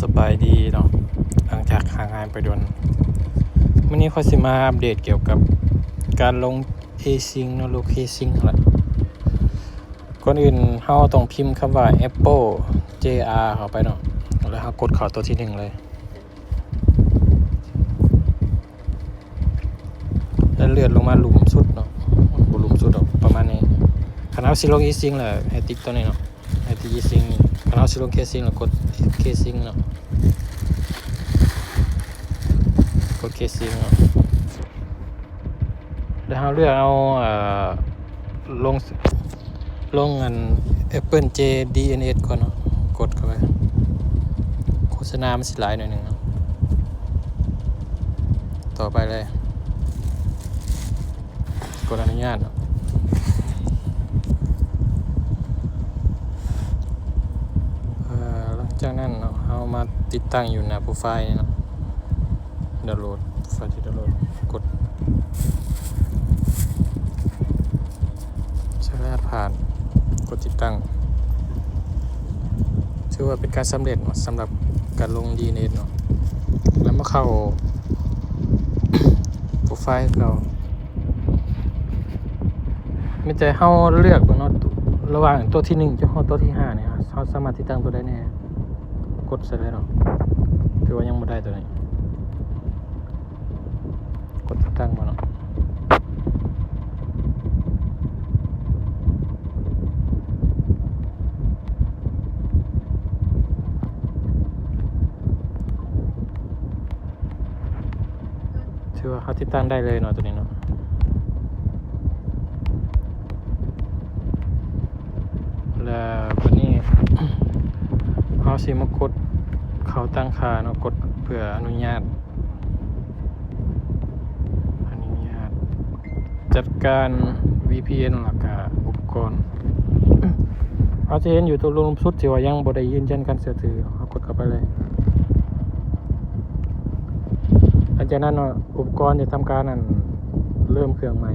ສະບາຍດີເນາະ ຫຼັງຈາກຫ່າງຫາຍໄປດົນ ມື້ນີ້ຂ້ອຍຊິມາອັບເດດກ່ຽວກັບການລົງ AirSync ເນາະ ລົງ AirSync ຫັ້ນລະ. ກ່ອນອື່ນເຮົາຕ້ອງພິມຄຳວ່າ Apple JR ເຂົ້າໄປເນາະ ແລ້ວເຮົາກົດເຂົ້າຕົວທີໜຶ່ງເລີຍ. ແລ້ວເລື່ອນລົງມາລຸ່ມສຸດເນາະ ບໍ່ລຸ່ມສຸດດອກ ປະມານນີ້. ຄັນເຮົາຊິລົງ AirSync ແລ້ວໃຫ້ຕິກຕົວນີ້ເນາະ ໃຫ້ຕິກ AirSync ນີ້. ຄັນເຮົາຊິລົງ AirSync ແລ້ວກົດ AirSync ເນາະ ກົດ AirSync ເນາະ ແລ້ວເຮົາເລືອກເອົາ ເອີ ລົງ ລົງອັນ Apple JDNS ກ່ອນເນາະ ກົດເຂົ້າໄປ. ໂຄສະນາມັນຊິຫຼາຍໜ້ອຍໜຶ່ງເນາະ. ຕໍ່ໄປເລີຍ ກົດອະນຸຍາດເນາະ. ເອີ ຫຼັງຈາກນັ້ນເນາະ ເຮົາມາຕິດຕັ້ງຢູ່ໜ້າໂປຣໄຟລ໌ນີ້ເນາະ. ດາວໂຫຼດ ໄຟລ໌ທີ່ດາວໂຫຼດ ກົດສະແລດຜ່ານ ກົດຕິດຕັ້ງ. ຖືວ່າເປັນການສຳເລັດເນາະ ສຳລັບການລົງ DNS ເນາະ. ແລ້ວມາເຂົ້າໂປຣໄຟລ໌ຄືເກົ່າ. ມີແຕ່ເຮົາເລືອກເບິ່ງເນາະ ລະຫວ່າງຕົວທີໜຶ່ງຈົນຮອດຕົວທີຫ້ານີ້ ເຮົາສາມາດຕິດຕັ້ງຕົວໃດແດ່. ກົດໃສ່ເລີຍເນາະ ຖືວ່າຍັງບໍ່ໄດ້ຕົວນີ້. ກົດຕິດຕັ້ງບໍ່ເນາະ ຖືວ່າເຮົາຕິດຕັ້ງໄດ້ເລີຍເນາະ ຕົວນີ້ເນາະ. ແລ້ວບັດນີ້ເຮົາຊິມາກົດເຂົ້າຕັ້ງຄ່າເນາະ ກົດເພື່ອອະນຸຍາດ ອະນຸຍາດຈັດການ VPN ແລ້ວກະອຸປະກອນ. ເຮົາຈະເຫັນຢູ່ຕົວລຸ່ມສຸດທີ່ວ່າຍັງບໍ່ໄດ້ຢືນຢັນການເຊື່ອຖື ເຮົາກົດເຂົ້າໄປເລີຍ. ຫຼັງຈາກນັ້ນເນາະ ອຸປະກອນຈະທຳການ ອັນ ເລີ່ມເຄື່ອງໃໝ່.